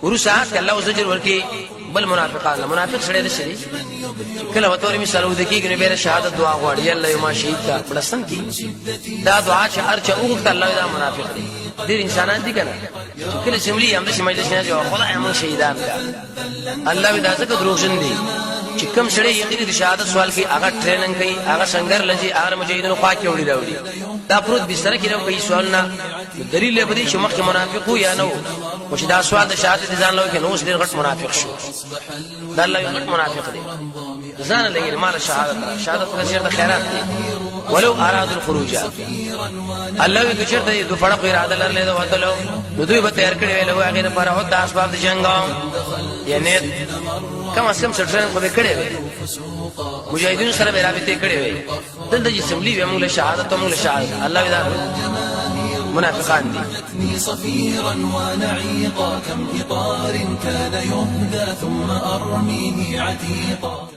وروسته هسک الله زجر ورکي بل منافقان له. منافق سړی داسې دی چې کله ورته ورې مثال اوده کېږي نو بیا د شهادت دعا غواړي، الله یو ما شهید کړه. مړه سم کېږي دا دعا چې هر چا وغوښته، الله دا منافق دی. ډېر انسانان دي که نه چې کله چې مري همداسې مجلس نه ځي، خدای موږ شهیدان کړه. الله وایي دا ځکه دروغجن دي چې کوم سړی یقیني د شهادت سوال کوي، هغه ټریننګ کوي، هغه سنګر لځي، هغه مجاهدینو خوا کې وړي راوړي، دا پروت بستر کې نو کوي سوالونه. دلیل یې په دې چې مخکې منافق وو یا نه وو، خو چې دا سوال د شهادت ځان له کې نو اوس ډېر غټ منافق شو. دا الله یو غټ منافق دی، ځان لګي مال شهادت، شهادت خو چیرته خیرات دی. ولو اراد الخروج، الله وی چیرته د فرق اراده لرلې ده وتلو، نو دوی به تیار کړی ویل هغه لپاره او د اسباب د جنگ، یعنی کم از کم سټرن خو به کړی وي، مجاهدینو سره به رابطه کړی وي. دلته چې سملی وي موږ له شهادت، موږ له شهادت. الله وی دا منافقان دي. صفيرا ونعيقا، كم إطار كان يهدى ثم أرميه عتيقا.